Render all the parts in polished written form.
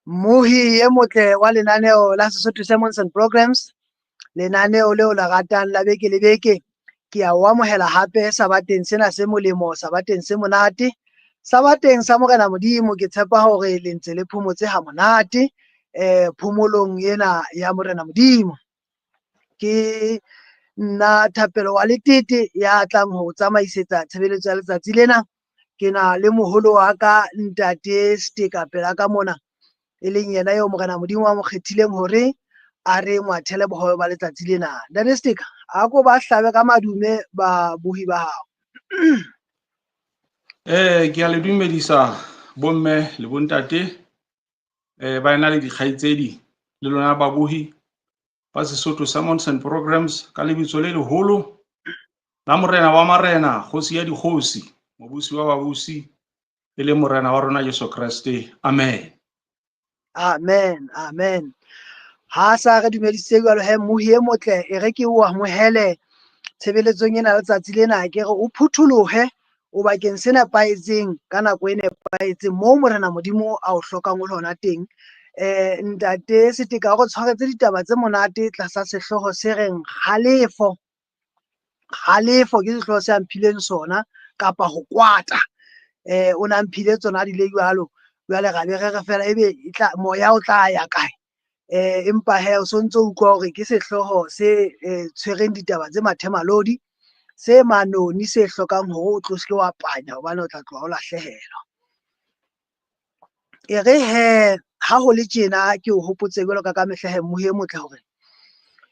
Mmohi e motle wa lenaneo la Sesotho Sermons and Programs, lenaneo leo la ratang la beke le beke. Ke a o amohela hape sabateng sena se molemo, sabateng se monate, sabateng sa Morena Modimo. Ke tshepa hore le ntse le phomotse ha monate phomolong ena ya Morena Modimo. Ke nna Thapelo wa Letete ya tlang ho tsamaisetsa tshebeletso ya letsatsi lena. Ke na le moholo wa ka ntate Steka pela ka mona, e leng yena eo Morena Modimo a mo kgethileng hore a re ngwathele bohobe ba letsatsi lena. Ntate Steka, a ko ba hlabe ka madume babohi ba hao. Ke a le dumedisa bomme le bontate, ba ena le dikgaitsedi le lona babohi ba Sesotho Sermons and Programs ka lebitso le leholo la Morena wa Marena, Kgosi ya dikgosi, Mobusi wa babusi, e le Morena wa rona Jesu Kreste. Amen. Amen, amen. Ha sa re dumedisitse jwalo he, mmohi e motle, e re ke o amohele tshebeletsong ena letsatsi lena. Ke re o phutholohe, o bakeng se nepahetseng ka nako e nepahetseng moo Morena Modimo a o hlokang o le hona teng. Ntate Seteka o re tshwaretse ditaba tse monate tlasa sehlooho se reng kgalefo. Kgalefo ke sehlooho se a mphileng sona, kapa ho kwata. O na mphile tsona di le jwalo, jwale ra be re re fela ebe moya o tla ya kae? Empa he o sontso o utlwa hore ke sehlooho se tshwereng ditaba tse mathemalodi, se manoni, se hlokang hore o tlo se ke wa panya hobane o tla tloha o lahlehelwa. E re he ha ho le tjena, ke o hopotse jwalo ka ka mehla he mmohi e motle hore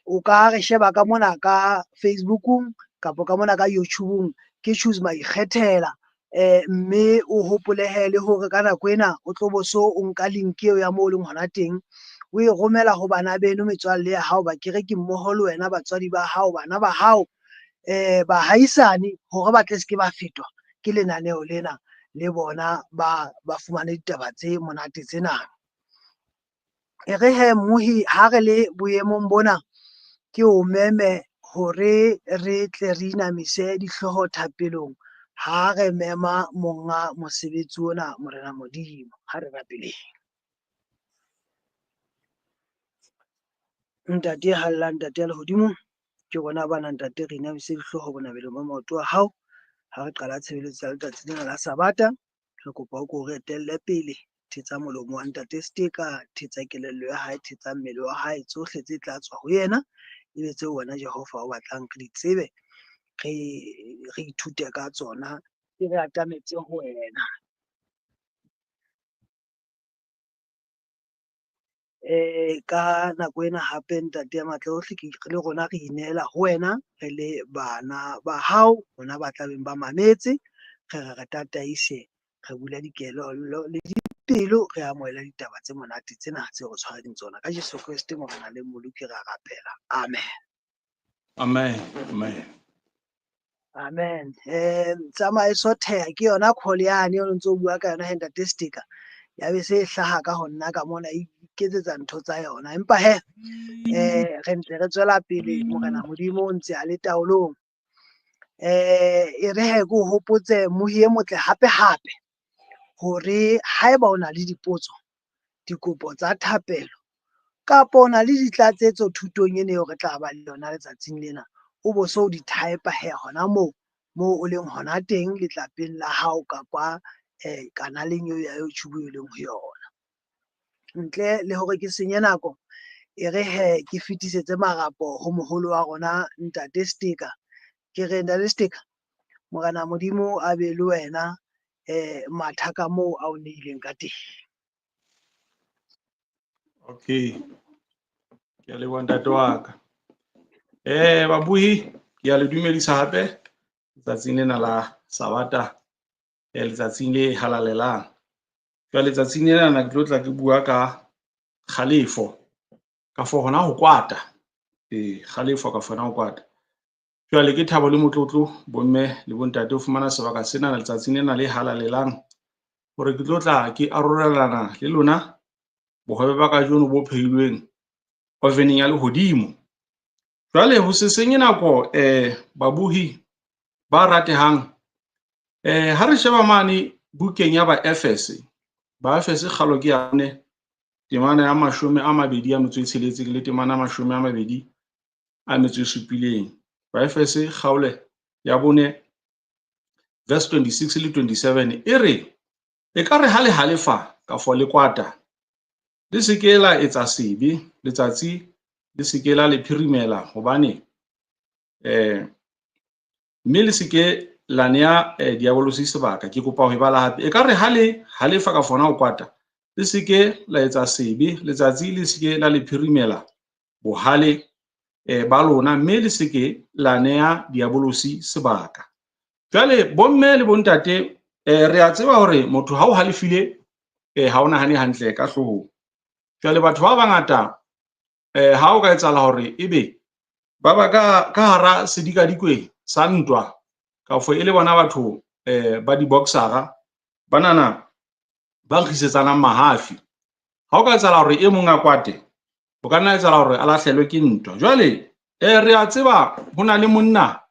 o ka re sheba ka mona ka Facebookung kapa ka mona ka YouTubeung, ke Choose Maikgethela. Mme o hopole he le hore ka nako ena o tlo bo so o nka link eo ya moo o leng hona teng, o e romela ho bana beno, metswalle ya hao, bakereki mmoho le wena, batswadi ba hao, bana ba hao, bahaisane, hore ba tle se ke ba fetwa ke lenaneo lena, le bona ba fumane ditaba tse monate tsena. E re he mmohi, ha re le boemong bona, ke o meme hore re tle re inamise dihlooho thapelong ha re mema monga mosebetsi ona, Morena Modimo. Ha re rapeleng. Ntate ya hallang, Ntate ya lehodimo, ke rona bana Ntate, re inamise dihlooho bonabelong ba maoto a hao ha re qala tshebeletso ya letsatsi lena la Sabata. Re kopa o ko re etelle pele, thetsa molomo wa Ntate Steka, thetsa kelello ya hae, thetsa mmele wa hae, tsohle tse tla tswa ho yena e be tseo wena Jehova o batlang re di tsebe, re ithute ka tsona, ke re atametse ho wena. Ka nako ena hape Ntate ya matla ohle, ke le rona re ineela ho wena re le bana ba hao, rona ba tlabeng ba mametse, re re re tataise, re bula dikelello le dipelo, re amohele ditaba tse monate tsena tse re tshwaretseng tsona ka Jesu Kreste Morena le Mmoloki, re a rapela. Amen. Amen. Amen. Amen. Tsamaiso theha ke yona call yane o ntse o bua ka yona he Ntate Steka, ya be se e hlaha ka ho nna ka mona, e iketsetsa ntho tsa yona. Empa he re ntse re tswela pele, Morena Modimo o ntse a le taolong. E re he ke o hopotse mmohi e motle hape hape hore haeba o na le dipotso, dikopo tsa thapelo, kapa o na le ditlatsetso thutong ena eo re tla ba le yona letsatsing lena, o bo so di type he hona moo moo o leng hona teng letlapeng la hao kapa kanaleng eo ya YouTube e leng ho yona. Ntle le hore ke senye nako, e re he ke fetisetse marapo ho moholo wa rona Ntate Steka. Ke re Ntate Steka, Morena Modimo a be le wena, matha ka moo a o neileng ka teng. Okay. Ke a leboha ntate wa ka. Babuhi, ke a le dumedisa hape letsatsing lena la Sabata, letsatsing le halalelang. Jwale letsatsing lena ke tlo tla ke bua ka kgalefo, ka for hona ho kwata. Kgalefo ka for hona ho kwata. Jwale ke thabo le motlotlo bomme le bontate ho fumana sebaka sena letsatsing lena le halalelang hore ke tlo tla ke arolelana le lona bohobe ba kajeno bo phehilweng oveneng ya lehodimo. Jwale ho se senye nako, babohi ba ratehang, ha re sheba mane bukeng ya Baefese, Baefese kgalo ke ya 4. temana ya 26 le temana ya 27. Baefese kgaolo ya 4 verse 26 le 27 e re, e ka re ha le halefa kafo le kwata, le se ke la etsa sebe, letsatsi le se ke la le phirimela, hobane mme le se ke la nea diabolosi sebaka. Ke kopa ho e bala hape. E ka re ha le halefa kafo hona ho kwata, le se ke la etsa sebe, letsatsi le se ke la le phirimela bohale ba lona, mme le se ke la nea diabolosi sebaka. Jwale bomme le bontate, re a tseba hore motho ha o halefile ha o nahane hantle ka hloohong. Jwale batho ba bangata ha o ka etsahala hore ebe ba ba ka hara sedikadikwe sa ntwa, kafo e le bona batho ba di-boxer-a banana ba nkgisetsanang mahafi. Ha o ka etsahala hore e mong a kwate, o ka nna etsahala hore a lahlelwe ke ntwa. Jwale re a tseba ho na le monna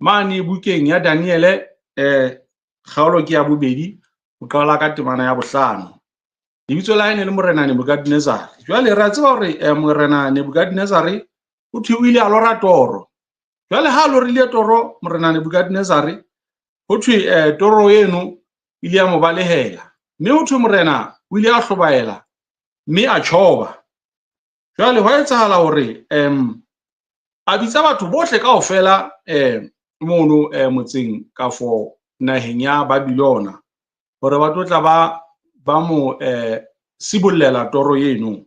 mane bukeng ya Daniele, kgaolo ke ya 2, ho qala ka temana ya 5. Lebitso la hae ne le Morena Nebukadnezare. Jwale re a tseba hore Morena Nebukadnezare o thwe o ile a lora toro. Jwale ha a lorile toro Morena Nebukadnezare, ho thwe toro eno ile ya mo balehela. Mme ho thwe morena o ile a hlobaela mme a tjhoba. Jwale hwa etsahala hore a bitsa batho bohle kaofela mono motseng kafo naheng ya Babylona hore ba tlo tla ba mo sibollela toro eno.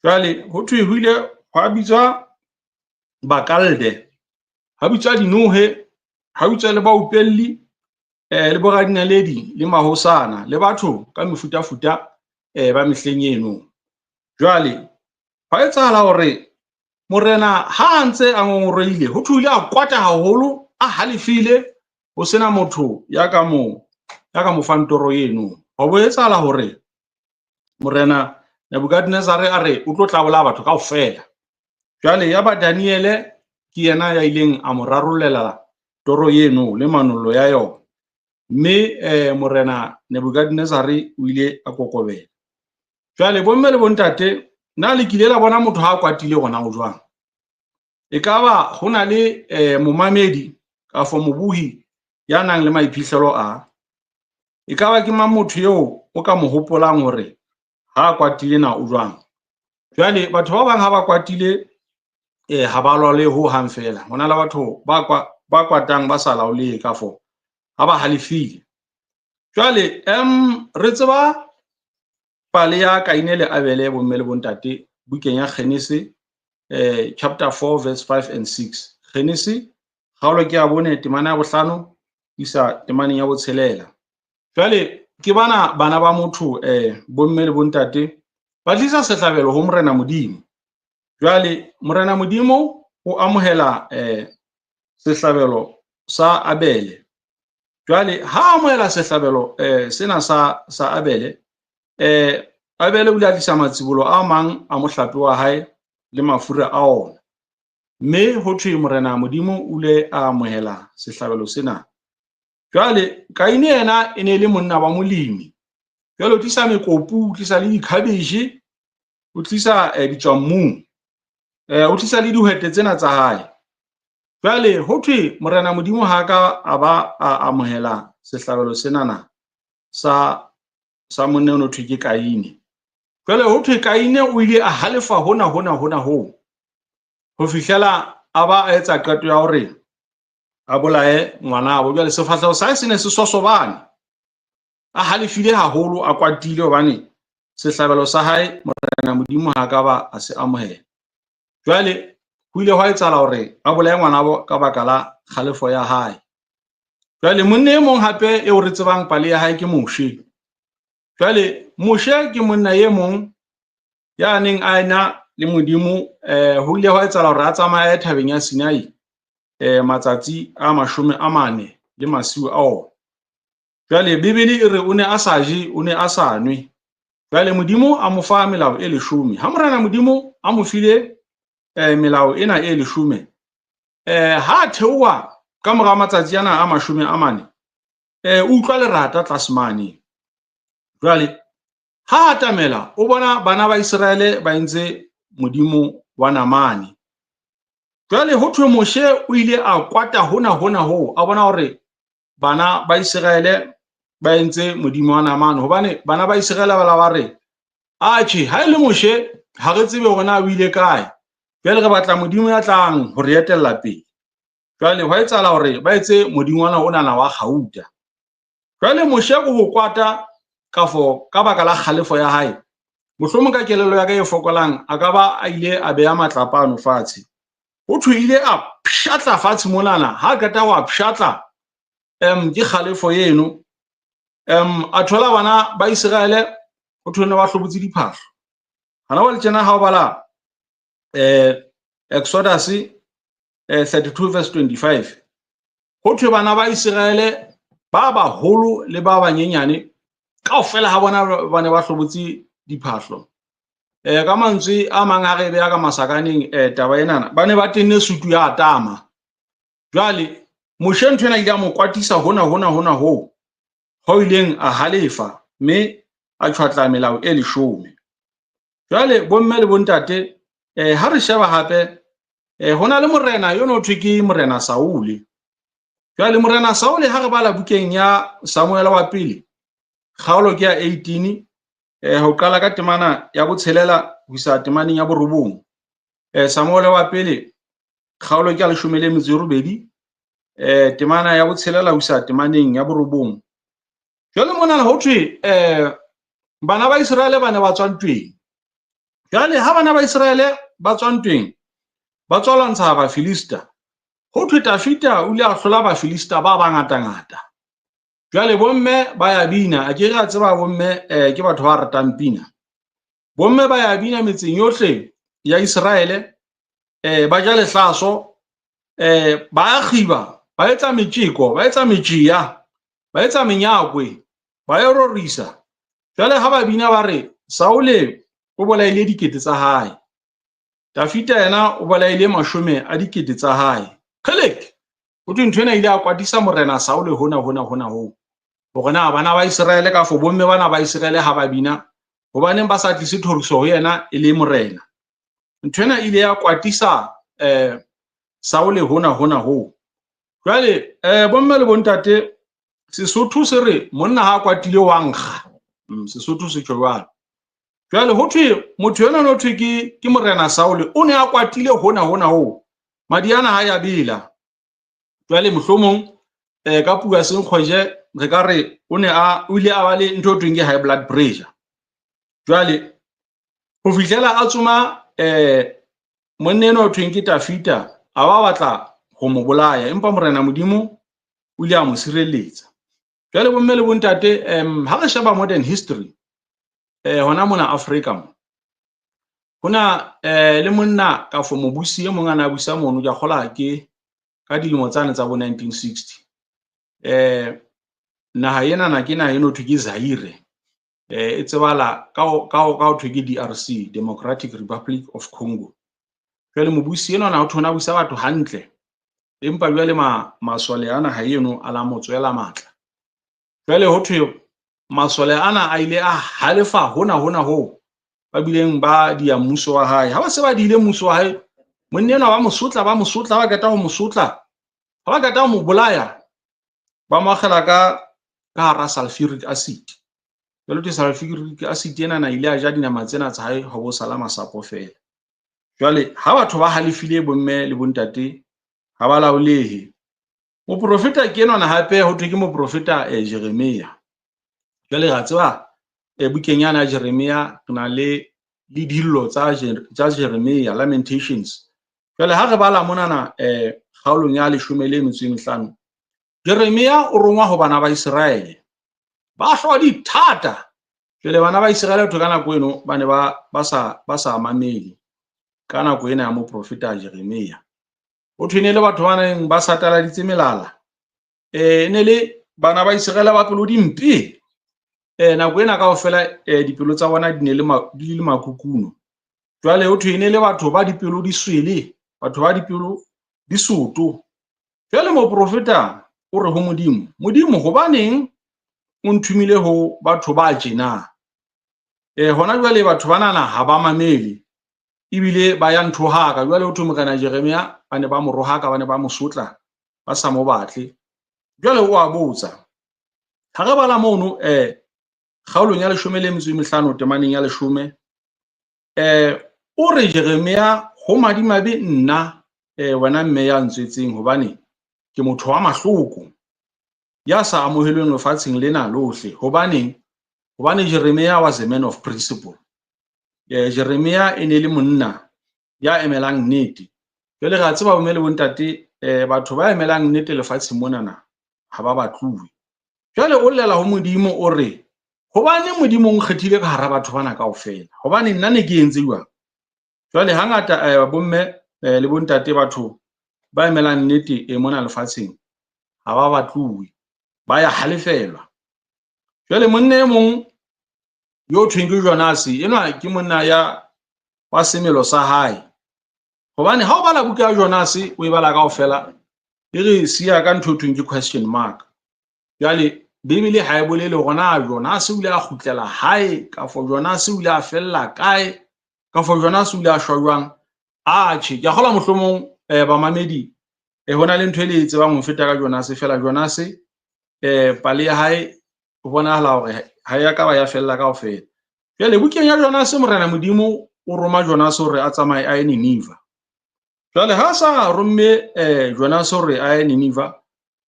Jwale ho thwe ho ile hwa bitswa Bakalde, ha bitswa dinohe, ha bitswa le baupelli, le boradinaledi le mahosana le batho ka mefutafuta ba mehleng eno. Jwale hwa etsahala hore morena ha a ntse a ngongoreile, ho thwe o ile a kwata haholo, a halefile, ho sena motho ya ka mo fang toro eno. Ho bo etsahala hore morena Nebukadnezare a re o tlo tla bolaya batho kaofela. Jwale ya ba Daniele ke yena ya ileng a mo rarollela toro eno le manollo ya yona. Mme morena Nebukadnezare o ile a kokobela. Jwale bomme le bontate, na le kile la bona motho ha a kwatile hona o jwang? Ekaba ho na le momamedi kafo mobuhi ya nang le maiphihlelo a? Ekaba ke mang motho eo o ka mo hopolang hore ha a kwatile na o jwang? Jwale batho ba bang ha ba kwatile ha ba lwale ho hang fela. Ho na le batho ba kwatang ba sa laolehe kafo ha ba halefile. Jwale re tseba pale ya Kaine le Abele bomme le bontate bukeng ya Genese chapter 4 verse 5 and 6. Genese kgaolo ke ya 4 temana ya 5 isa temaneng ya 6. Jwale ke bana bana ba motho bomme le bontate ba tlisa sehlabelo ho Morena Modimo. Jwale Morena Modimo o amohela sehlabelo sa Abele. Jwale ha amohela sehlabelo sena sa Abele, Abele o ile a tlisa matsibolo a mang a mohlape wa hae le mafura a ona. Mme ho thwe Morena Modimo o ile a amohela sehlabelo sena. Jwale Kaine yena e ne le monna wa molemi. Jwale o tlisa mekopu, o tlisa le dikhabeshe, o tlisa ditswammung, o tlisa le dihwete tsena tsa hae. Jwale ho thwe Morena Modimo ha ka a ba a amohela sehlabelo senana sa monna ono thwe ke Kaine. Jwale ho thwe Kaine o ile a halefa hona hona hona ho ho fihlela a ba a etsa qeto ya hore a bolaye ngwanabo. Jwale sefahleho sa hae se ne se sosobane, a halefile haholo, a kwatile hobane sehlabelo sa hae Morena Modimo ha ka ba a se amohela. Jwale ho ile hwa etsahala hore a bolaye ngwanabo ka baka la kgalefo ya hae. Jwale monna e mong hape eo re tsebang pale ya hae ke Moshe. Jwale Moshe ke monna e mong ya neng a ena le Modimo. Ho ile hwa etsahala hore a tsamaye thabeng ya Sinai matsatsi a 40 le masiu a ona. Jwale Bibele e re o ne a sa je, o ne a sa nwe. Jwale Modimo a mo fa melao e 10. Ha Morena Modimo a mo file melao ena e 10, ha theoha ka mora matsatsi ana a 40, o utlwa lerata tlase mane. Jwale Ha atamela o bona bana ba Iseraele ba entse modimo wa namane. Jwale ho thwe Moshe o ile a kwata hona hona hoo, a bona hore bana ba Iseraele ba entse modimo wa namane, hobane bana ba Iseraele ba la ba re, atjhe, ha e le Moshe ha re tsebe hore na o ile kae, jwale re batla modimo ya tlang ho re etella pele. Jwale hwa etsahala hore ba etse modingwana onana wa kgauta. Jwale Moshe o ho kwata kafo ka baka la kgalefo ya hae, mohlomong ka kelello ya ka e fokolang a ka ba a ile a beha matlapa ano fatshe. Ho thwe ile a pshatla fatshe monana, ha qeta ho a pshatla ke kgalefo eno, a thola bana ba Iseraele ho thwe ne ba hlobotse diphahlo. Hana jwale tjena ha o bala Exodus 32 verse 25, ho thwe bana ba Iseraele ba baholo le ba banyenyane kaofela ha bona ba ne ba hlobotse diphahlo. Ka mantswe a mang ha re beha ka masakaneng taba enana, ba ne ba tenne sutu ya tama. Jwale Moshe ntho ena ile a mo kwatisa hona hona hona hoo, ho ileng a halefa mme a tjhwatla melao e 10. Jwale bomme le bontate, ha re sheba hape, ho na le morena yo no thwe ke morena Saule. Jwale morena Saule ha re bala bukeng ya Samuel wa pele, kgaolo ke ya 18, ho qala ka temana ya botshelela ho isa temaneng ya borobong. Samuel wa pele kgaolo ke ya 18, temana ya botshelela ho isa temaneng ya borobong. Jwale mona ho thwe bana ba Iseraele ba ne ba tswa ntweng. Jwale ha bana ba Iseraele ba tswa ntweng, ba tswa lwantsha Bafilista. Ho thwe Tafita o ile a hlola Bafilista ba bangatangata. Jwale bomme ba ya bina, a ke re a tseba bomme ke batho ba ratang pina. Bomme ba ya bina metseng yohle ya Iseraele, ba ja lehlaso, ba kgiba, ba etsa metjeko, ba etsa metjeya, ba etsa menyakwe, ba e rorisa. Jwale ha ba bina ba re Saule o bolaile dikete tsa hae, Tafita yena o bolaile mashome a dikete tsa hae. Kgelek, ho thwe ntho ena ile a kwatisa morena Saule hona hona hona hoo, hore na bana ba Iseraele ka fo bomme bana ba Iseraele ha ba bina, hobaneng ba sa tlise thoriso ho yena e le morena. Ntho ena ile ya kwatisa Saule hona hona hoo. Jwale bomme le bontate, Sesotho se re monna ha a kwatile wa nkga. Sesotho se tjho jwalo. Jwale ho thwe motho enwa no thwe ke morena Saule o ne a kwatile hona hona hoo, madi ana ha ya bela. Jwale mohlomong ka puo ya senkgweje re ka re o ne a o ile a ba le ntho e thweng ke high blood pressure. Jwale ho fihlela a tsoma monna enwa o thweng ke Tafita, a ba batla ho mo bolaya, empa morena Modimo o ile a mo sireletsa. Jwale bomme le bontate, ha re sheba modern history, hona mona Afrika mo hona le monna kafo mobusi e mong a na busa mono, ke a kgola ke ka dilemo tsane tsa bo 1960. Naha enana ke naha eno thwe ke Zaire, e tsebala ka ho thwe ke DRC, Democratic Republic of Congo. Jwale mobusi enwana ho thwe o na busa batho hantle, empa jwale masole a naha eno a la mo tswela matla. Jwale ho thwe masole ana a ile a halefa hona hona hoo, ba bileng ba dia mmuso wa hae. Ha ba se ba diile mmuso wa hae, monna enwa ba mo sotla, ba mo sotla, ba qeta ho mo sotla, ha ba qeta ho mo bolaya, ba mo akgela ka hara sulfuric acid. Jwale thwe sulfuric acid enana ile a ja dinama tsena tsa hae, ho bo sala masapo feela. Jwale ha batho ba halefile bomme le bontate, ha ba laolehe. Moprofeta ke enwana hape ho thwe ke moprofeta Jeremia. Jwale ra tseba bukeng yana ya Jeremia re na le dillo tsa Jeremia, Lamentations. Jwale ha re bala monana kgaolong ya 15, Jeremia o rongwa ho bana ba Iseraele. Ba hlwa dithata. Jwale bana ba Iseraele thwe ka nako eno ba ne ba sa mamele ka nako ena ya moprofeta Jeremia. Ho thwe ne le batho ba neng ba sataladitse melala. Ne le bana ba Iseraele ba pelo dimpe. Nako ena kaofela dipelo tsa bona di ne le di le makukuno. Jwale ho thwe ne le batho ba dipelo di swele, batho ba dipelo di soto. Jwale moprofeta o re ho Modimo, Modimo hobaneng o nthomile ho batho ba tjena? Hona jwale batho banana ha ba mamele ebile ba ya nthohaka. Jwale ho thwe Morena Jeremia ba ne ba mo rohaka, ba ne ba mo sotla, ba sa mo batle. Jwale o a botsa, ha re bala mono kgaolong ya 15 temaneng ya 10, o re Jeremia, ho madimabe nna wena mme ya ntswetseng, hobane ke motho wa mahloko ya sa amohelweng lefatsheng lena lohle. Hobaneng? Hobane Jeremia was a man of principle. Jeremia e ne le monna ya emelang nnete. Jwale re a tseba bomme le bontate, batho ba emelang nnete lefatsheng monana ha ba batluwe. Jwale o llela ho Modimo, o re hobane Modimo o nkgethile ka hara batho bana kaofela, hobane nna ne ke entse jwang? Jwale hangata bomme le bontate, batho ba emelang nnete mona lefatsheng ha ba batluwe, ba ya halefelwa. Jwale monna e mong yo thweng ke Jonas, enwa ke monna ya wa semelo sa hae. Hobane ha o bala buka ya Jonas, o e bala kaofela, e re siya ka ntho e thweng ke question mark. Jwale Bibele ha e bolele hore na Jonas o ile a kgutlela hae, kafo Jonas o ile a fella kae, kafo Jonas o ile a shwa jwang. Atjhe, ke a kgolwa mohlomong bamamedi hona le ntho e le e tsebang ho feta ka Jonas. Feela Jonas pale ya hae ho bonahala hore ha ya ka ba ya fella kaofela. Jwale bukeng ya Jonas, Morena Modimo o roma Jonas hore a tsamaye a ye Niniva. Jwale ha sa romme Jonas hore a ye Niniva,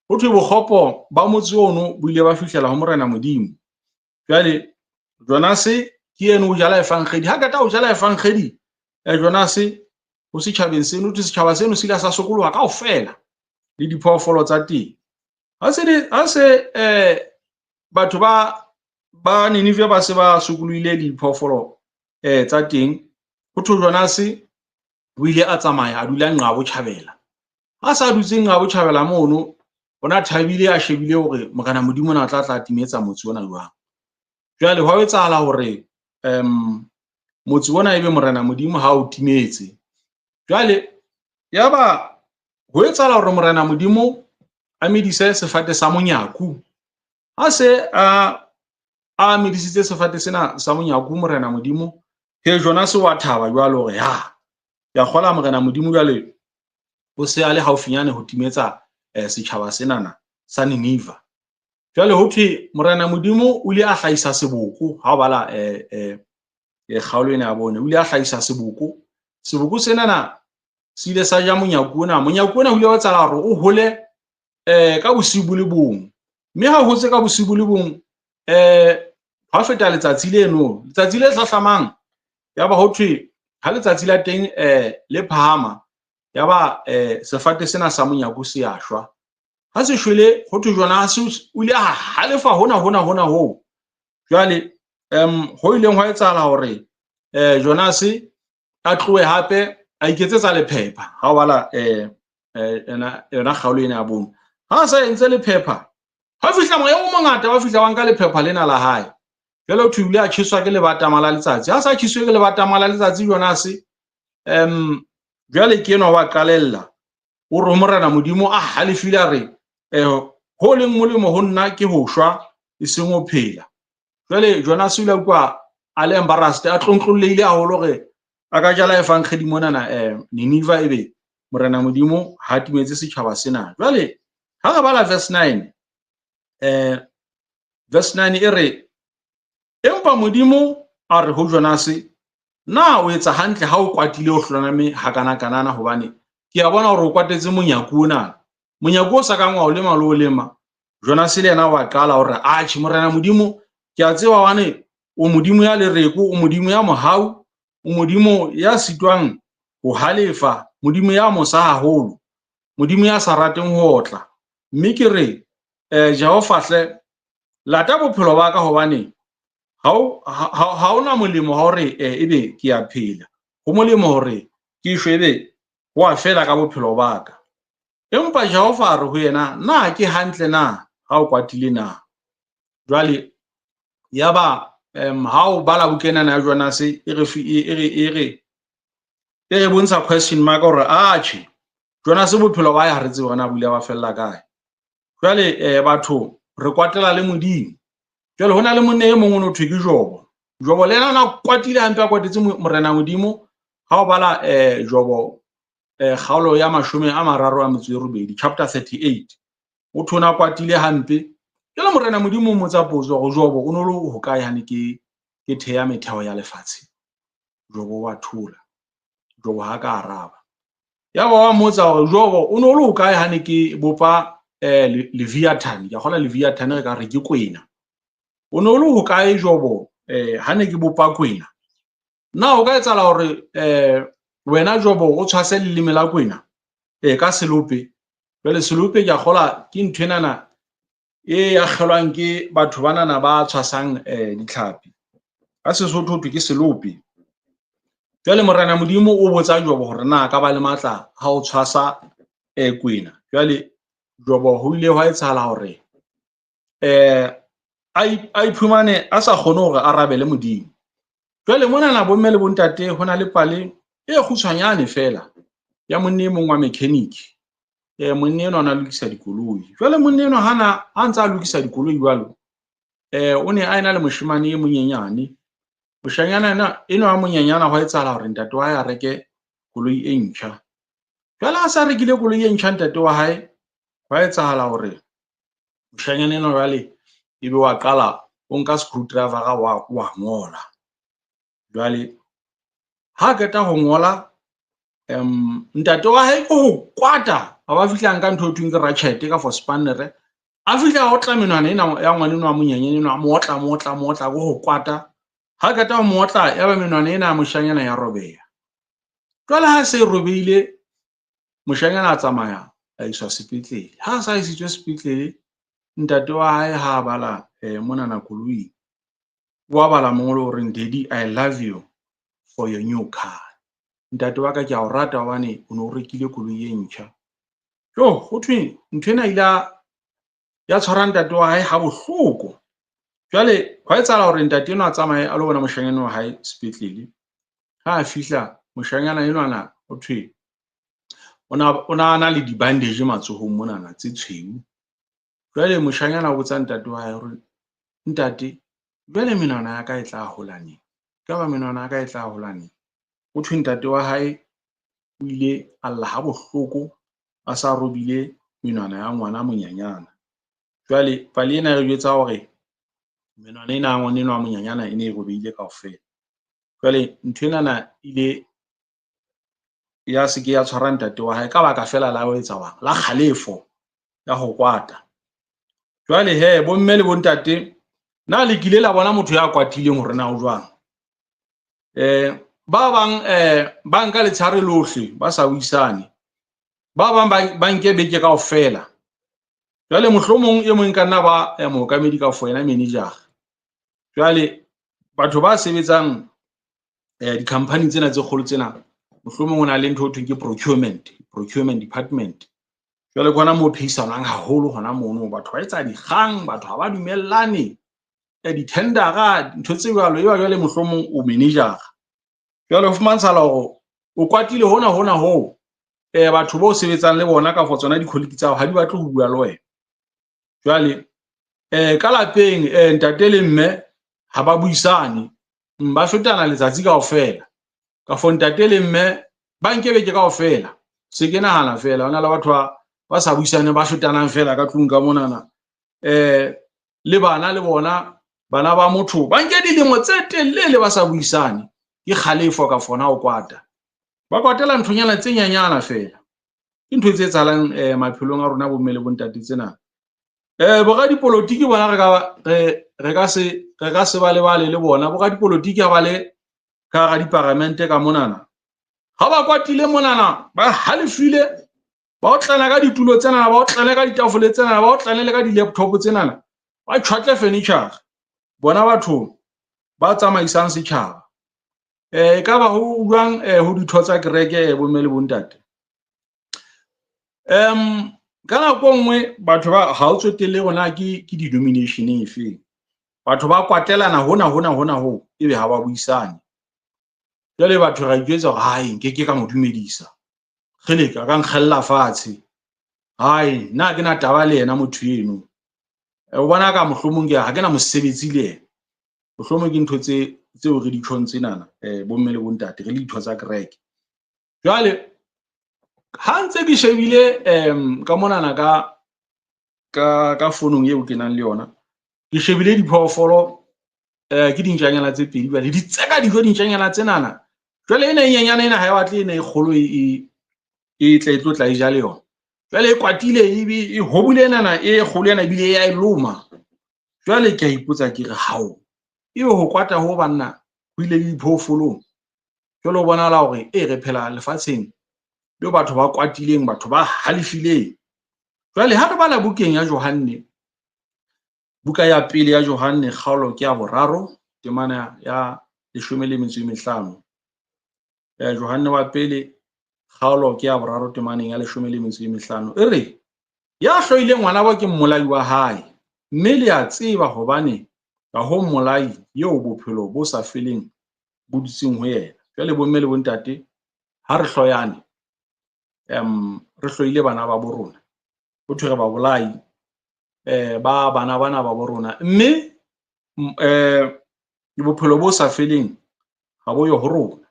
ho thwe bokgopo ba motse ono bo ile ba fihlela ho Morena Modimo. Jwale Jonas ke eno o jala efankgedi. Ha qeta ho jala efankgedi, Jonas ho setjhabeng seno, thwe setjhaba seno se ile sa sokoloha kaofela le diphoofolo tsa teng. Ha se batho ba Ninive ba se ba sokolohile diphoofolo tsa teng, ho thwe Jonas o ile a tsamaya a dula nqa botjhabela. Ha sa dutse nqa botjhabela mono, o na thabile a shebile hore Morena Modimo na tla tla timetsa motse ona jwang. Jwale hwa etsahala hore motse ona ebe Morena Modimo ha o timetse. Jwale yaba ho etsahala hore Morena Modimo a medise sefate sa monyaku. Ha se a medisitse sefate sena sa monyaku Morena Modimo, he Jonas wa thaba jwale hore ya ya kgola Morena Modimo jwale o se a le haufinyane ho timetsa setjhaba senana sa Niniva. Jwale ho thwe Morena Modimo o ile a hlahisa seboko. Ha o bala kgaolo ena ya bone, o ile a hlahisa seboko. Seboko senana se ile sa ja monyaku ona. Monyaku ona o ile wa etsahala hore o hole ka bosiu bo le bong. Mme ha hotse ka bosiu bo le bong, ha feta letsatsi leno, letsatsi le hlahlamang, yaba ho thwe ha letsatsi la teng le phahama, yaba sefate sena sa monyaku se a shwa. Ha se shwele, ho thwe Jonas o ile a halefa hona hona hona ho. Jwale ho ileng hwa etsahala hore Jonas a tlohe hape a iketsetsa lephepha. Ha o bala yona kgaolo ena ya bone, ha sa entse lephepha, ha fihla moya o mongata, wa fihla wa nka lephepha lena la hae. Jwale ho thwe o ile a tjheswa ke lebatama la letsatsi. Ha sa tjheswe ke lebatama la letsatsi Jonas, jwale ke enwa wa qalella o re Morena Modimo a halefile a re ho leng molemo ho nna ke ho shwa e seng ho phela. Jwale Jonas o ile a utlwa a le embarrassed, a tlontlollehile haholo hore a ka jala efankgedi monana Niniva, ebe Morena Modimo ha timetse setjhaba sena. Jwale ha re bala verse 9, verse 9 e re, empa Modimo a re ho Jonas, na o etsa hantle ha o kwatile o hloname hakana-kanana, hobane ke a bona hore o kwatetse monyaku ona, monyaku o sa kang wa o lema le o lema. Jonas le yena wa qala hore atjhe Morena Modimo, ke a tseba hobane o Modimo ya lereko, o Modimo ya mohau, o Modimo ya sitwang ho halefa, Modimo ya mosa haholo, Modimo ya sa rateng ho otla. Mme ke re Jehova hle, lata bophelo ba ka, hobane ha ona molemo ha hore ebe ke a phela. Ho molemo hore ke shwe ebe ho a fela ka bophelo ba ka. Empa Jehova a re ho yena, na ke hantle na ha o kwatile na? Jwale yaba ha o bala buka ena ya Jonas, e re bontsha question mark hore atjhe Jonas bophelo ba hae ha re tsebe hore na bo ile ba fella kae. Jwale batho re kwatela le Modimo. Jwale ho na le monna e mong o no thwe ke Jobo. Jobo le yena o na kwatile hampe, a kwatetse Morena Modimo. Ha o bala Jobo kgaolo ya 38, chapter 38, o thwe o na kwatile hampe. Jwale Morena Modimo o mmotsa potso hore Jobo o no le hokae ha ne ke theha metheo ya lefatshe. Jobo wa thola, Jobo ha ka araba. Yaba wa mmotsa hore Jobo o no le hokae ha ne ke bopa Leviathan, ke a kgolwa Leviathan re ka re ke kwena. O no le hokae Jobo ha ne ke bopa kwena? Na o ka etsahala hore wena Jobo o tshwase leleme la kwena ka selope? Jwale selope ke a kgolwa ke ntho enana e akgelwang ke batho banana ba tshwasang ditlhapi. Ka Sesotho ho thwe ke selope. Jwale Morena Modimo o botsa Jobo hore na ka ba le matla ha o tshwasa kwena. Jwale Jobo ho ile hwa etsahala hore a iphumane a sa kgone hore a rabele Modimo. Jwale monana bomme le bontate ho na le pale e kgutshwanyane fela ya monna e mong wa mechanic. Monna enwa o na lokisa dikoloi. Jwale monna enwa hana ha ntsa a lokisa dikoloi jwalo, o ne a ena le moshemane e monyenyane. Moshanyana enwa a monyenyana hwa etsahala hore ntate wa hae a reke koloi e ntjha. Jwale ha sa rekile koloi e ntjha ntate wa hae, hwa etsahala hore moshanyana enwa jwale ebe wa qala o nka screwdriver wa ngola. Jwale ha qeta ho ngola, ntate wa hae ke ho kwata, a ba fihla nka ntho e thweng ke ratchet ka for spannere. A fihla a otla menwana ena ya ngwana enwa monyenyane enwa, a mo otla, mo otla, mo otla, ke ho kwata. Ha qeta ho mo otla, ya ba menwana ena ya moshanyana ya robeha. Jwale ha se e robehile, moshanyana a tsamaya a iswa sepetlele. Ha sa isitswe sepetlele, ntate wa hae ha bala monana koloing, wa bala mongolo o reng, "Daddy, I love you for your new car." Ntate wa ka, ke a o rata hobane o no rekile koloi e ntjha. Jo, ho thwe ntho ena ile ya tshwara ntate wa hae ha bohloko. Jwale hwa etsahala hore ntate enwa a tsamaye a lo bona moshanyana wa hae sepetlele. Ha a fihla, moshanyana enwana ho thwe o na na le di-bandage matsohong monana tse tshweu. Jwale moshanyana o botsa ntate wa hae hore, "Ntate, jwale menwana ya ka e tla hola neng? Ekaba menwana ya ka e tla hola neng?" Ho thwe ntate wa hae o ile a lla ha bohloko a sa robile menwana ya ngwana monyanyana. Jwale pale ena e re jwetsa hore menwana ena ya ngwana enwa monyanyana e ne e robehile kaofela. Jwale ntho enana ile ya se ke ya tshwara ntate wa hae ka baka fela la ho etsa la kgalefo ya ho kwata. Jwale he bomme le bontate, na le kile la bona motho ya kwatileng hore na o jwang? Ba bang ba nka letshehare lohle ba sa buisane. Ba bang ba nke beke kaofela. Jwale mohlomong e mong ka nna ba mookamedi ka for yena manager. Jwale batho ba sebetsang di-company tsena tse kgolo tsena, mohlomong o na le ntho ho thweng ke procurement department. Jwale ke hona moo phehisanwang haholo hona mono, batho ba etsa dikgang, batho ha ba dumellane, di-tender-a, ntho tse jwalo. Eba jwale mohlomong o manager. Jwale ho fumantshala hore o kwatile hona hona hoo, batho bo sebetsang le bona kafo tsona di-colleague tsa hao ha di batle ho bua le wena. Jwale ka lapeng ntate le mme ha ba buisane, ba fetana letsatsi kaofela. Kafo ntate le mme ba nke beke kaofela. Se ke nahana fela hona le batho ba sa buisaneng, ba fetanang fela ka tlung ka monana. Le bana le bona, bana ba motho ba nke dilemo tse telele ba sa buisane. Ke kgalefo ka fona ho kwata. Ba kwatela nthonyana tse nyanyana fela. Ke ntho tse etsahalang maphelong a rona bomme le bontate tsena. Boradipolotiki bona re ka se ba lebale le bona. Boradipolotiki ha ba le ka hara diparamente ka monana, ha ba kwatile monana, ba halefile, ba otlana ka ditulo tsenana, ba otlane ka ditafole tsenana, ba otlane le ka di-laptop tsenana, ba tjhwatle furniture. Bona batho ba tsamaisang setjhaba. E ka ba ho jwang ho ditho tsa kereke bomme le bontate? Ka nako e nngwe batho ba ha o tsotelle hore na ke denomination efeng. Batho ba kwatelana hona hona hona ho, ebe ha ba buisane. Jwale batho ra itjwetsa hore hai nke ke ka mo dumedisa. Kgeleke a ka nkgella fatshe. Hai nna ha ke na taba le yena motho eno. O bona ka mohlomong ke ha ke na mosebetsi le yena. Mohlomong ke ntho tse tseo re di tjhong tsenana bomme le bontate re le ditho tsa kereke. Jwale ha ntse ke shebile ka monana ka fonong eo ke nang le yona, ke shebile diphoofolo ke dintjanyana tse pedi jwale di tseka dijo dintjanyana tsenana. Jwale ena e nyenyane ena ha e batle ena e kgolo e tle e tlo tla e ja le yona. Jwale e kwatile e hobile enana e kgolo ena ebile ya e loma. Jwale ke a ipotsa ke re hao, ebe ho kwata ho banna ho ile le diphoofolong. Jwale ho bonahala hore e re phela lefatsheng leo batho ba kwatileng, batho ba halefileng. Jwale ha re bala bukeng ya Johanne, buka ya pele ya Johanne kgaolo ke ya 3 temana ya 15. Johanne wa pele kgaolo ke ya 3 temaneng ya 15. E re, ya hloileng ngwanabo ke mmolai wa hae, mme le a tseba hobane ha ho mmolai eo bophelo bo sa feleng bo dutseng ho yena. Jwale bomme le bontate, ha re hloyane, re hloile bana ba bo rona, ho thwe re babolai ba bana bana ba bo rona, mme bophelo bo sa feleng ha bo yo ho rona.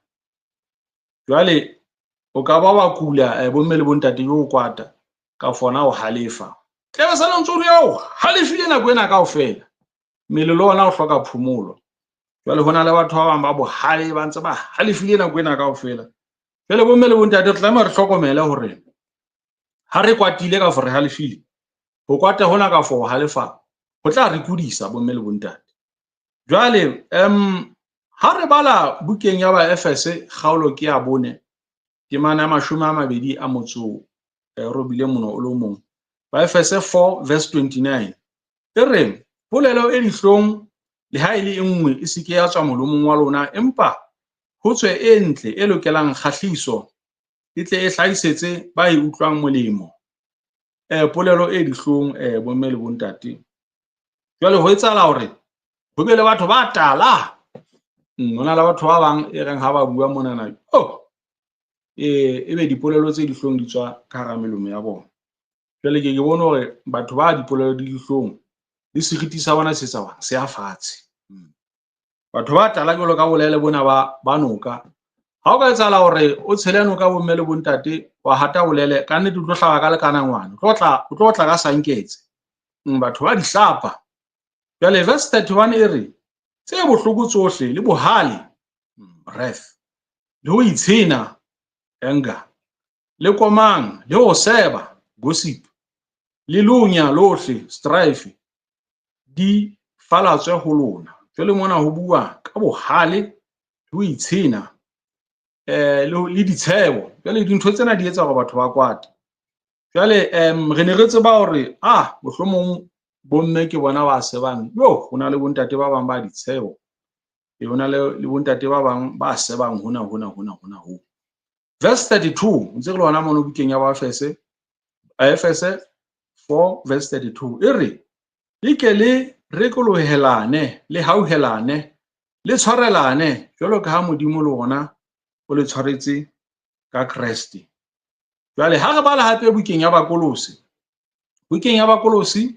Jwale o ka ba wa kula bomme le bontate jo kwata ka fona o halefa, tlebe sa ntse o le o halefile nako ena kaofela, mmele le ona o hloka phomolo. Jwale ho na le batho ba bang ba bohale ba ntse ba halefile nako ena kaofela. Jwale bomme le bontate re tlameha re hlokomele hore ha re kwatile ka re halefile, ho kwata hona ka fo halefa ho tla re kudisa bomme le bontate. Jwale ha re bala bukeng ya Baefese kgaolo ke ya 4 temana ya 21. Baefese 4 verse 29 e re, polelo e dihlong le ha e le e nngwe e se ke ya tswa molomong wa lona, empa ho tswe e ntle e lokelang kgahliso, e tle e hlahisetse ba e utlwang molemo. Polelo e dihlong bomme le bontate. Jwale ho etsahala hore ho be le batho ba tala. Ho na le batho ba bang e reng ha ba bua monana, oh, ebe dipolelo tse dihlong di tswa ka hara melomo ya bona. Jwale ke bone hore batho ba dipolelo di dihlong le seriti sa bona se tswang se a fatshe. Batho ba tala jwalo ka bolele bona ba noka. Ha o ka etsahala hore o tshele noka bomme le bontate, wa hata bolele, ka nnete o tlo hlaba ka lekana ngwana, o tlo tla ka sanketse. Batho ba di hlapa. Jwale verse 31 e re, tse bohloko tsohle le bohale, wrath, le ho itshena, anger, le komang, le ho seba, gossip, le lonya lohle, strife, di falatswe ho lona. Jwale mona ho bua ka bohale le ho itshena le ditshebo. Jwale dintho tsena di etsa hore batho ba kwate. Jwale re ne re tseba hore mohlomong bomme ke bona ba sebang. Yo, ho na le bontate ba bang ba ditshebo. Ho na le bontate ba bang ba sebang hona hona hona hona ho. Verse 32, ntse re le hona mono bukeng ya Baefese, Efese 4 verse 32 e re, le ke le rekolohelane, le hauhelane, le tshwarelane jwalo ka ha Modimo le ona o le tshwaretse ka Kreste. Jwale ha re bala hape bukeng ya Bakolose, bukeng ya Bakolose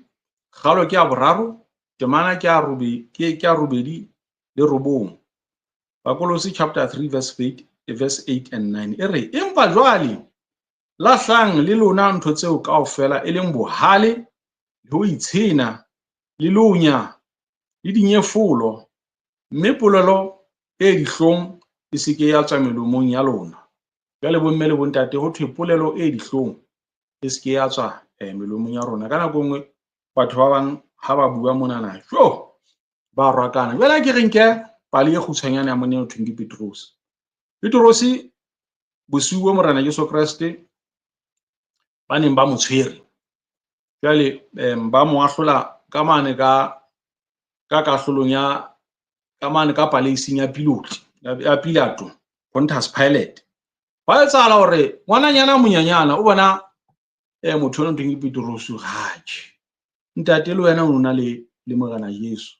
kgaolo ke ya 3 temana ke ya 8 le 9. Bakolose chapter 3 verse 8, verse 8 and 9 e re, empa jwale lahlang le lona ntho tseo kaofela e leng bohale le ho itshena le lonya le dinyefolo, mme polelo e dihlong e se ke ya tswa melomong ya lona. Jwale bomme le bontate, ho thwe polelo e dihlong e se ke ya tswa melomong ya rona. Ka nako nngwe batho ba bang ha ba bua monana, jo, ba rwakana. Jwale ha ke re nke pale e kgutshwanyane ya monna eo thweng ke Petrose. Petrose bosiu bo Morena Jesu Kreste ba neng ba mo tshwere. Jwale ba mo ahlola ka mane ka kahlolong ya ka mane ka paleising ya Pilote, ya Pilato, Pontius Pilate. Ba etsahala hore ngwananyana monyanyana o bona motho eno thweng ke Petrose, hatjhe, ntate le wena o na le Morena Jesu.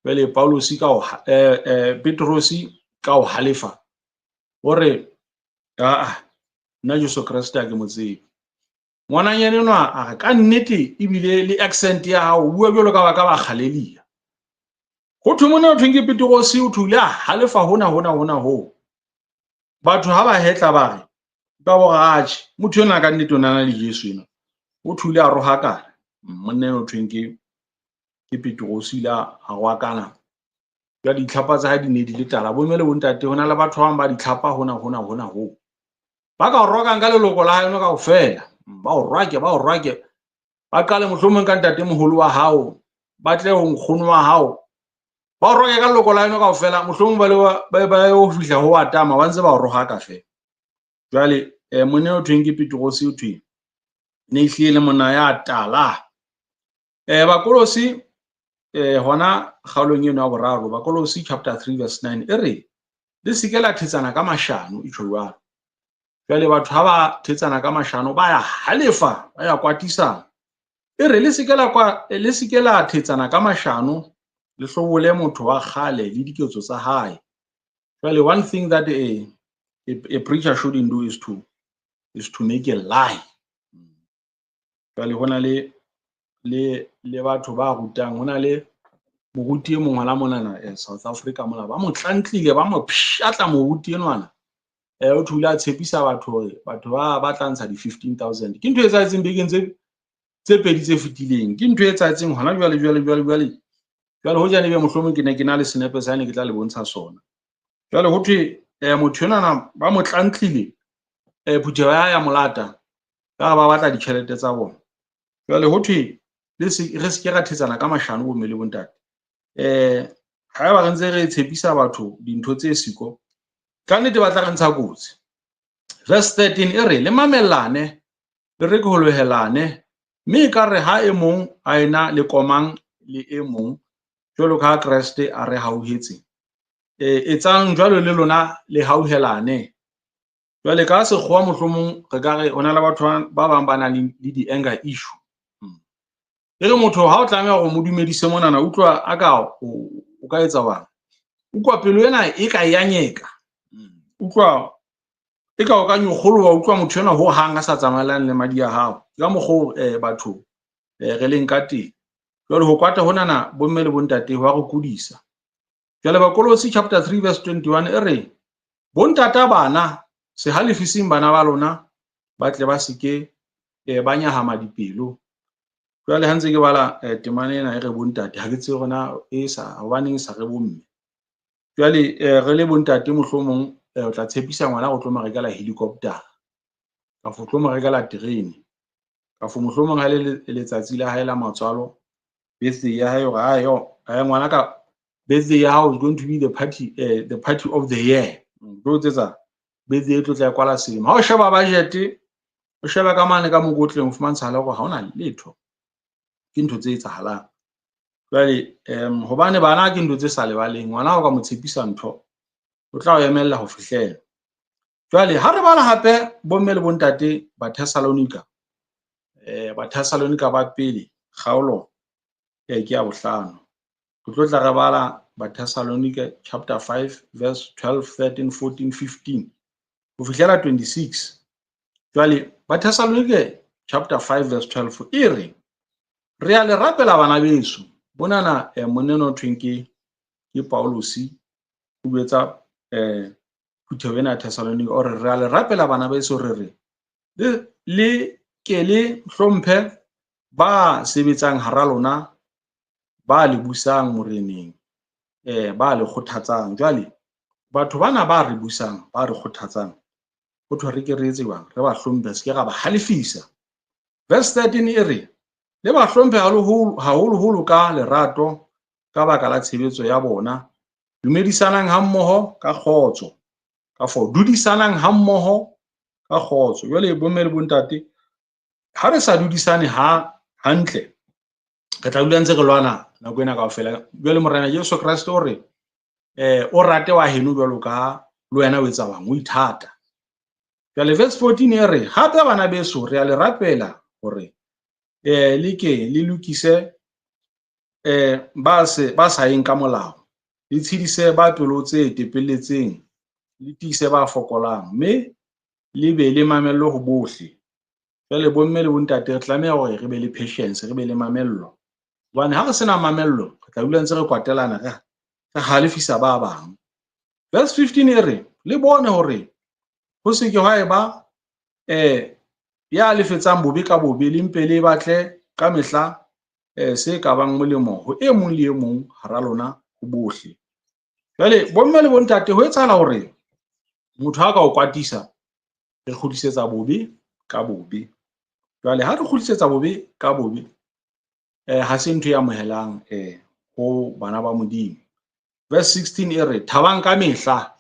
Jwale Paulosi ka ho Petrose ka ho halefa hore nna Jesu Kreste ha ke mo tsebe. Ngwananyana enwa a re ka nnete ebile le accent ya hao o bua jwalo ka ba ka ba Galelia. Ho thwe monna ho thweng ke Peterosi o thwe o ile a halefa hona hona hona hoo. Batho ha ba hetla ba re ba bo atjhe motho enwa ka nnete o na le Jesu enwa. O thwe o ile a rohakana. Monna enwa o thweng ke Peterosi o ile a rohakana. Jwale ditlhapa tsa hae di ne di le tala. Bomme le bontate ho na le batho ba bang ba ditlhapa hona hona hona hoo. Ba ka o rokang ka leloko la haeno kaofela. Ba o rwake, ba o rwake. Ba qale mohlomong ka ntatemoholo wa hao, ba tle ho nkgono wa hao. Ba o roke ka leloko la haeno kaofela, mohlomong ba le ba yo fihla ho Atama ba ntse ba o rohaka feela. Jwale monna o thweng ke Peterosi o thweng ne ehlile le monna ya tala. Bakolosi hona kgaolong eno ya boraro, Bakolosi chapter 3 verse 9 e re le se ke la thetsana ka mashano, e tjho jwalo. Jwale batho ha ba thetsana ka mashano ba ya halefa, ba ya kwatisana. E re le se ke la kwa le se ke la thetsana ka mashano, le hlobole motho wa kgale le diketso tsa hae. Jwale one thing that a preacher shouldn't do is to make a lie. Jwale ho na le batho ba rutang, ho na le moruti e mong hona monana South Africa mona, ba mo tlantlile, ba mo pshatla moruti enwana. O thwe o ile a tshepisa batho hore batho ba tla ntsha di-15 000. Ke ntho e etsahetseng bekeng tse pedi tse fetileng. Ke ntho e etsahetseng hona jwale jwale jwale jwale. Jwale hojane ebe mohlomong ke ne ke na le senepe sa ne ke tla le bontsha sona. Jwale ho thwe motho enwana ba mo tlantlile, phutheho ya hae ya mo lata ka re ba batla ditjhelete tsa bona. Jwale ho thwe re se ke ra thetsana ka mashano bomme le bontate. Haeba re ntse re tshepisa batho dintho tse siko, ka nnete ba tla re ntsha kotsi. Verse 13 e re le mamellane, le rekolohelane, mme ekare ha e mong a ena le komang le e mong jwalo ka ha Kreste a re hauhetse, etsang jwalo le lona le hauhelane. Jwale ka sekgowa mohlomong re ka re ho na le batho ba bang ba nang le di-anger issue. E re motho ha o tlameha hore mo dumedise monana, utlwa a ka o ka etsa jwang? Utlwa pelo ena e ka ya nyeka. Utlwa e ka o ka nyokgoloha, utlwa motho enwa ho hang a sa tsamaelang le madi a hao. Ke ka mokgwa oo batho re leng ka teng. Jwale ho kwata honana bomme le bontate ho a re kudisa. Jwale Bakolosi chapter 3 verse 21 e re bontata bana se halefising bana ba lona ba tle ba se ke ba nyahama dipelo. Jwale ha ntse ke bala temana ena e re bontate, ha ke tsebe hore na e sa hobaneng e sa re bomme. Jwale re le bontate mohlomong o tla tshepisa ngwana o tlo mo rekela helicopter kafo o tlo mo rekela terene kafo mohlomong ha le letsatsi la hae la matswalo, birthday ya hae, hore ayo ngwana ka birthday ya hao is going to be the party of the year. Tlo etsetsa birthday e tlo tla e kwala selemo. Ha o sheba budget, o sheba ka mane ka mokotleng, o fumantshahala hore ha hona letho. Ke ntho tse etsahalang. Jwale hobane bana ke ntho tse sa lebaleng, ngwana ha o ka mo tshepisa ntho o tla o emella ho fihlela. Jwale ha re bala hape bomme le bontate Bathessalonika, Bathessalonika ba pele kgaolo ke ya bohlano. Re tlo tla re bala Bathessalonika chapter 5 verse 12, 13, 14, 15 ho fihlela 26. Jwale Bathessalonika chapter 5 verse 12 e re re a le rapela bana beso. Bonana monna enwa o thweng ke Paulosi o jwetsa phutheho ena ya Thessalonika o re re a le rapela bana beso, re re le ke le hlomphe ba sebetsang hara lona, ba le busang moreneng, ba le kgothatsang. Jwale batho bana ba re busang, ba re kgothatsang, ho thwe re ke re etse jwang? Re ba hlomphe, se ke ra ba halefisa. Verse 13 e re le ba hlomphe haholoholo ka lerato ka baka la tshebetso ya bona. Dumedisanang hammoho ka kgotso, kafo dudisanang hammoho ka kgotso. Jwale bomme le bontate, ha re sa dudisane ha hantle, re tla dula ntse re lwana nako ena kaofela. Jwale Morena Jesu Kreste o re o rate wa heno jwalo ka le wena o etsa bang, o ithata. Jwale verse 14 e re hape bana beso re a le rapela hore le ke le lokise ba sa yeng ka molao, le tshedise ba pelo tse tepelletseng, le tiise ba fokolang, mme le be le mamello ho bohle. Jwale bomme le bontate re tlameha hore re be le patience, re be le mamello. Hobane ha re sena mamello, re tla dula ntse re kwatelana, re re halefisa ba bang. Verse 15 e re, le bone hore ho se ke hwa eba ya lefetsang bobe ka bobe, le mpe le batle ka mehla se ka bang molemo ho e mong le e mong hara lona ho bohle. Jwale bomme le bontate, ho etsahala hore motho ha ka o kwatisa, re kgutlisetsa bobe ka bobe. Jwale ha re kgutlisetsa bobe ka bobe, ha se ntho e amohelang ho bana ba Modimo. Verse 16 e re, thabang ka mehla.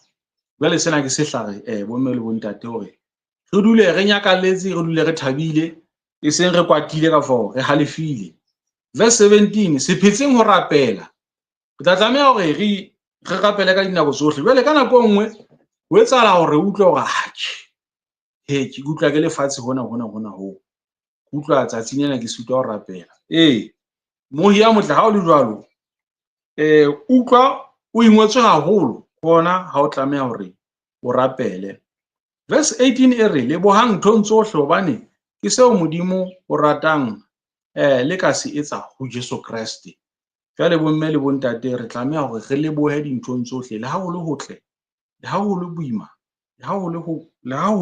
Jwale sena ke sehlare bomme le bontate hore re dule re nyakalletse, re dule re thabile, e seng re kwatile kafo re halefile. Verse 17, se phetseng ho rapela. Re tla tlameha hore re rapele ka dinako tsohle. Jwale ka nako e nngwe ho etsahala hore o utlwe hore atjhe, he ke utlwa ke lefatshe hona hona hona ho. Ke utlwa tsatsing lena ke sitwa ho rapela. Ee, mohi ya motle ha o le jwalo, utlwa o ingwetswe haholo hona ha o tlameha hore o rapele. Verse 18 e re, lebohang nthong tsohle hobane ke seo Modimo o ratang le ka se etsa ho Jesu Kreste. Jwale bomme le bontate re tlameha hore re lebohe dinthong tsohle, le ha ho le hotle, le ha ho le boima, le ha ho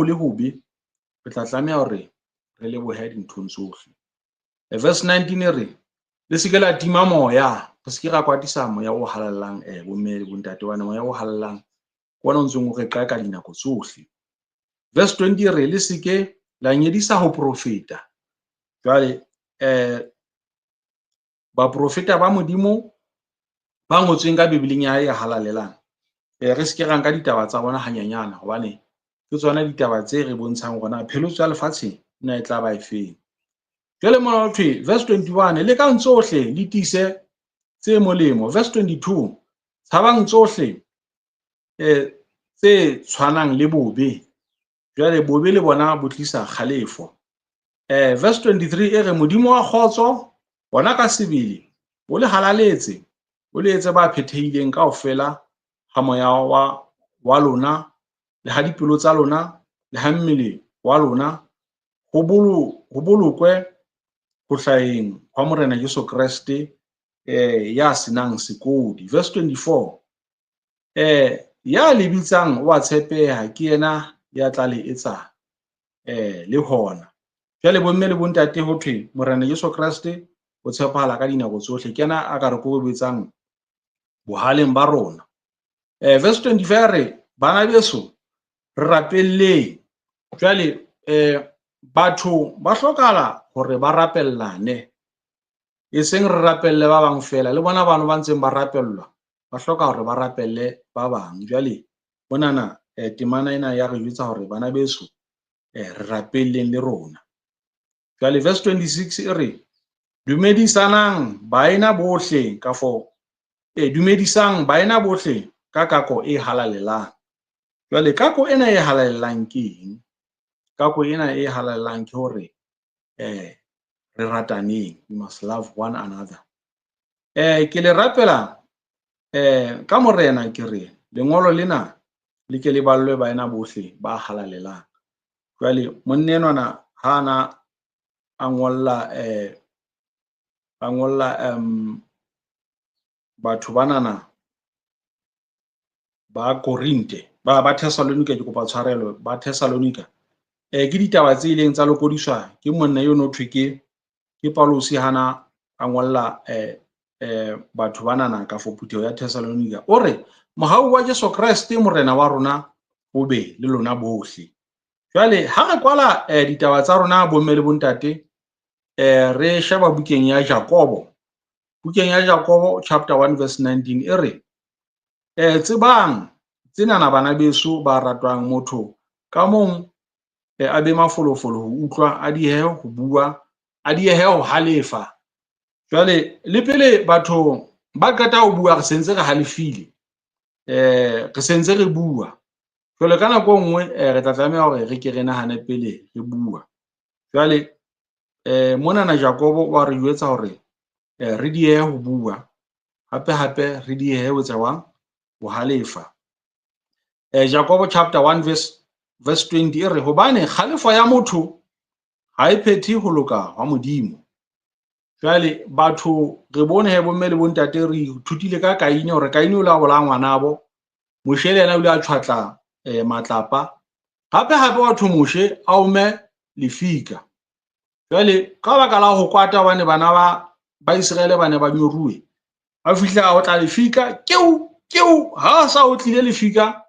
le hobe, re tla tlameha hore re lebohe dinthong tsohle. Verse 19 e re, le se ke la tima moya, re se ke ra kwatisa moya o halalelang bomme le bontate, hobane moya o halalelang ke ona o ntseng o re qeka dinako tsohle. Verse 20 e re, le se ke la nyedisa ho profeta. Jwale baprofeta ba Modimo ba ngotsweng ka Bibeleng ya hae e halalelang, re se ke ra nka ditaba tsa bona hanyenyana, hobane ke tsona ditaba tse re bontshang hore na pheletso ya lefatshe na e tla ba efeng. Jwale mona ho thwe verse 21, lekang tsohle le tiise tse molemo. Verse 22, tshabang tsohle tse tshwanang le bobe. Jwale bobe le bona bo tlisa kgalefo. Verse 23 e re, Modimo wa kgotso bona ka sebele o le halaletse, o le etse ba phethehileng kaofela ha moya wa lona, le ha dipelo tsa lona, le ha mmele wa lona ho bolokwe ho hlaheng hwa Morena Jesu Kreste ya senang sekodi. Verse 24, ya le bitsang wa tshepeha, ke yena ya tla le etsa le hona. Jwale bomme le bontate ho thwe Morena Jesu Kreste o tshepahala ka dinako tsohle, ke yena a ka re kokobetsang bohaleng ba rona. Verse 25 re, bana beso re rapelleng. Jwale batho ba hlokahala hore ba rapellane, e seng re rapelle ba bang fela, le bona bano ba ntseng ba rapellwa ba hloka hore ba rapelle ba bang. Jwale monana temana ena ya re jwetsa hore bana beso re rapelleng le rona. Jwale verse 26 e re, dumedisanang baena bohle ka fo dumedisang baena bohle ka kako e halalelang. Jwale kako ena e halalelang ke eng? Kako ena e halalelang ke hore re rataneng, we must love one another. Ke le rapela ka Morena ke re lengolo lena le ke le ballwe baena bohle ba halalelang. Jwale monna enwana ha ana a ngolla batho banana ba Korinte, ba Thessalonika, ke kopa tshwarelo, ba Thessalonika. Ke ditaba tse ileng tsa lokodiswa ke monna eo no thwe ke Paulosi hana a ngolla batho banana ka fo phutheho ya Thessalonika. O re, mohau wa Jesu Kreste Morena wa rona o be le lona bohle. Jwale ha re kwala ditaba tsa rona bomme le bontate, re sheba bukeng ya Jakobo. Bukeng ya Jakobo chapter 1 verse 19 e re, tsebang tsenana bana beso ba ratwang, motho ka mong a be mafolofolo ho utlwa, a diehe ho bua, a diehe ho halefa. Jwale le pele batho ba qeta ho bua re sentse re halefile, re sentse re bua. Jwale ka nako e nngwe re tla tlameha hore re ke re nahane pele re bua. Jwale monana Jakobo wa re jwetsa hore re diehe ho bua, hape hape re diehe ho etsa jwang? Ho halefa. Jakobo chapter 1 verse 20 e re, hobane kgalefo ya motho ha e phethe ho loka hwa Modimo. Jwale batho re bone he bomme le bontate, re ithutile ka Kaine hore Kaine o la bolaya ngwanabo. Moshe le yena o ile a tjhwatla matlapa. Hape hape batho Moshe a ome lefika. Jwale ka baka la ho kwata hobane bana ba Iseraele ba ne ba nyoruwe, ba fihla a otla lefika, keu keu, ha sa otlile lefika,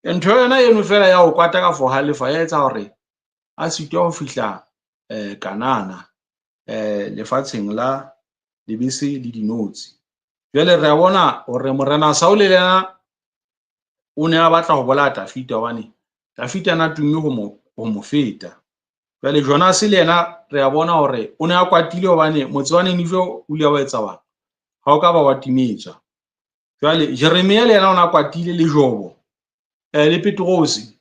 ntho yona eno fela ya ho kwata ka for halefa ya etsa hore a sitwe ho fihla Kanana, lefatsheng la lebese le dinotshi. Jwale re a bona hore morena Saul le yena o ne a batla ho bolaya Tafita hobane Tafita na tumme ho mo feta. Jwale Jonas le yena re a bona hore o ne a kwatile hobane motse wa Ninive o ile wa etsa bana, ha o ka ba wa timetswa. Jwale Jeremia le yena o ne a kwatile, le Jobo, le Petrosi.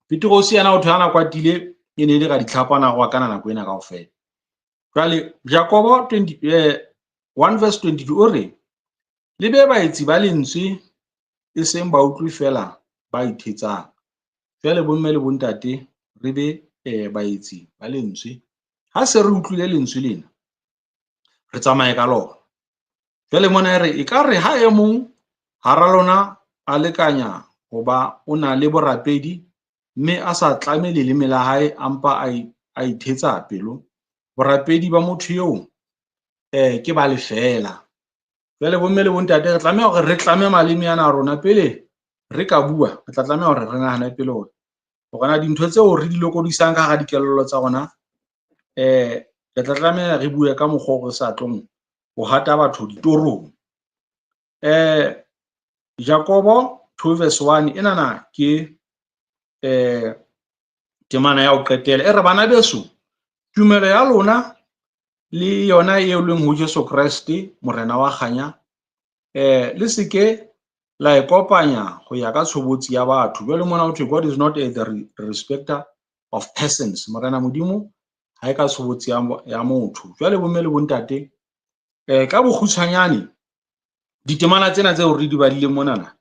Petrosi yena o thwe ana kwatile, e ne e le ka ditlhapana go akana nako ena kaofela. Jwale Jakobo 1 verse 22 o re, le be baetsi ba lentswe e seng bautlwi fela ba ithetsang. Jwale bomme le bontate re be baetsi ba lentswe. Ha se re utlwile lentswe lena, re tsamaye ka lona. Jwale mona e re e ka re ha e mong hara lona a lekanya hoba o na le borapedi mme a sa tlame leleme la hae, a mpa a ithetsa pelo, borapedi ba motho eo ke ba lefeela. Jwale bomme le bontate re tlameha hore re tlame maleme ana a rona pele re ka bua. Re tla tlameha hore re nahane pele hore na dintho tseo re di lokodisang ka hara dikelello tsa rona, re tla tlameha re bue ka mokgwa o re sa tlong ho hata batho ditorong. Jakobo 2 verse 1 enana ke temana ya ho qetela e re, bana beso, tumelo ya lona le yona e leng ho Jesu Kreste morena wa kganya, le seke la e kopanya ho ya ka tshobotsi ya batho. Jwale mona ho thwe God is not the respecter of persons. Morena Modimo ha e ka tshobotsi ya motho. Jwale bomme le bontate, ka bokgutshwanyane ditemana tsena tseo re di badileng monana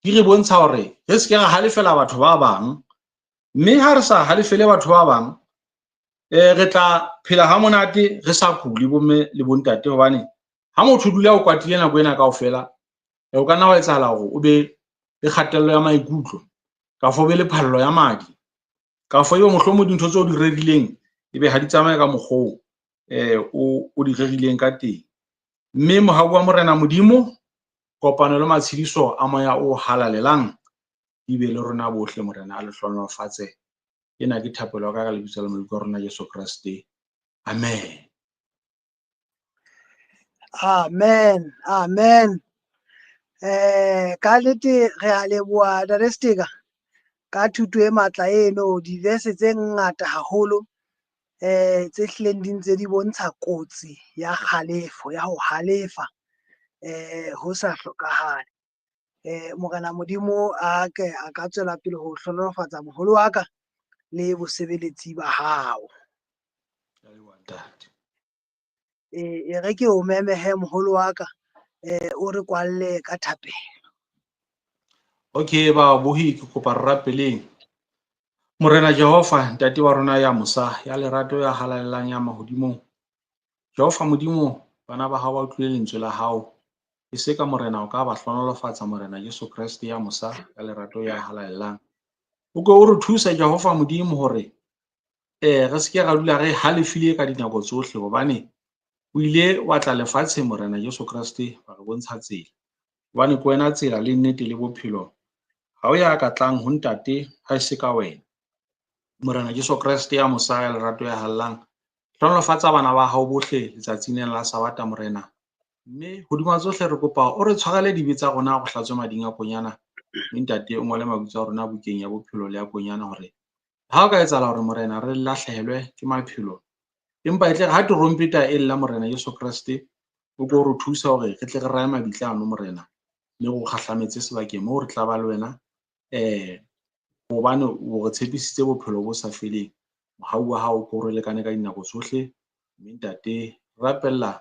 di re bontsha hore re se ke ra halefela batho ba bang, mme ha re sa halefele batho ba bang, re tla phela ha monate re sa kule bomme le bontate. Hobane ha motho o dula o kwatile nako ena kaofela, o ka nna wa etsahala hore o be le kgatello ya maikutlo, kafo o be le phallo ya madi, kafo ebe mohlomong dintho tseo di rerileng ebe ha di tsamaye ka mokgwa oo o di rerileng ka teng. Mme mohau wa Morena Modimo, kopano le matshediso a moya o halalelang di be le rona bohle. Morena a le hlohonolofatse. Ena ke thapelo ya ka ka lebitso la Moloko wa rona Jesu Kreste. Amen. Amen. Amen. Ka nnete re a leboha Ntate Steka ka thuto e matla eno, diverse tse ngata haholo tse hlileng di ntse di bontsha kotsi ya kgalefo, ya ho halefa ho sa hlokahale. Morena Modimo a ke a ka tswela pele ho hlohonolofatsa moholo wa ka le bosebeletsi ba hao. E re ke o meme he moholo wa ka, o re kwalle ka thapelo. Okay, ba bohi, ke kopa re rapeleng. Morena Jehova, ntate wa rona ya mosa, ya lerato, ya halalelang, ya mahodimong. Jehova Modimo, bana ba hao ba utlwile lentswe la hao. E se ka Morena o ka ba hlohonolofatsa, Morena Jesu Kreste ya mosa, ya lerato, ya halalelang. O ke o re thuse Jehova Modimo hore re se ke ra dula re halefile ka dinako tsohle, hobane o ile wa tla lefatsheng Morena Jesu Kreste wa re bontsha tsela. Hobane ke wena tsela le nnete le bophelo. Ha o ya ka tlang ho ntate ha e se ka wena. Morena Jesu Kreste ya mosa, ya lerato, ya hallang, hlohonolofatsa bana ba hao bohle letsatsing lena la Sabata Morena. Mme hodima tsohle re kopa o re tshwarele dibe tsa rona, re hlatswe mading a konyana. Mme ntate o ngole mabitso a rona bukeng ya bophelo le ya konyana, hore ha o ka etsahala hore Morena re lahlehelwe ke maphelo, empa e tle re ha terompeta e lla Morena Jesu Kreste, o ko re thusa hore re tle re raye mabitla ano Morena, mme re o kgahlametse sebakeng moo re tla ba le wena, hobane o re tshepisitse bophelo bo sa feleng. Mohau wa hao ko re lekane ka dinako tsohle. Mme ntate, rapella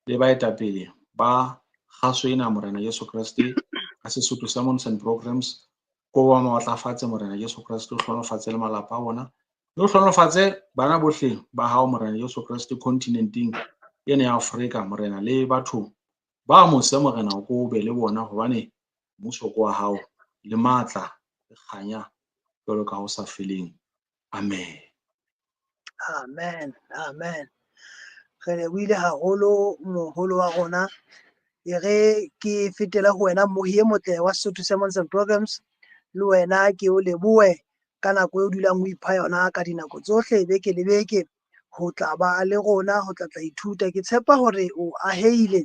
le baetapele ba kgaso ena Morena Jesu Kreste ka Sesotho Sermons and Programs, ko ba matlafatse Morena Jesu Kreste, o hlohonolofatse le malapa a bona, le o hlohonolofatse bana bohle ba hao Morena Jesu Kreste continenteng ena ya Afrika, Morena, le batho ba mose, Morena, o ko be le bona, hobane mmuso ke wa hao, le matla, le kganya, jwalo ka ho sa feleng. Amen. Amen, amen. Re lebohile haholo moholo wa rona. E re ke fetele ho wena mmohi e motle wa Sesotho Sermons and Programs. Le wena ke o lebohe ka nako eo dulang o ipha yona ka dinako tsohle, beke le beke, ho tla ba le rona, ho tla tla ithuta. Ke tshepa hore o ahehile,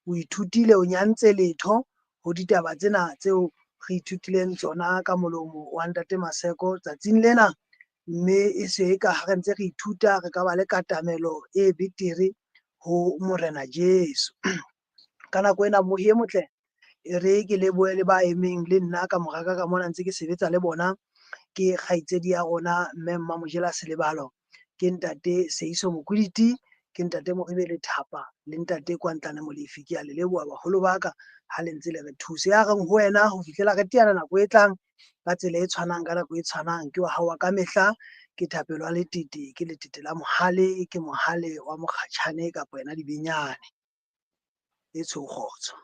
o ithutile, o nyantse letho ho ditaba tsena tseo re ithutileng tsona ka molomo wa Ntate Maseko tsatsing lena. Mme e se e ka ha re ntse re ithuta, re ka ba le katamelo e betere ho Morena Jesu. Ka nako ena mmohi e motle, e re ke lebohe le ba emeng le nna ka mora ka ka mona ntse ke sebetsa le bona. Ke kgaitsedi ya rona mme Mmamojela Selebalo, ke ntate Seiso Mokwiliti, ke ntate Moribe Lethapa le ntate Kwantlane Molefi. Ke a le leboha baholo ba ka ha le ntse le re thusa. Ya reng ho wena ho fihlela re teana nako e tlang ka tsela e tshwanang, ka nako e tshwanang, ke wa hao wa kamehla, ke Thapelo wa Letete, ke Letete la Mohale, ke Mohale wa Mokgatjhane kapa yena Dibenyane. E tsho kgotso.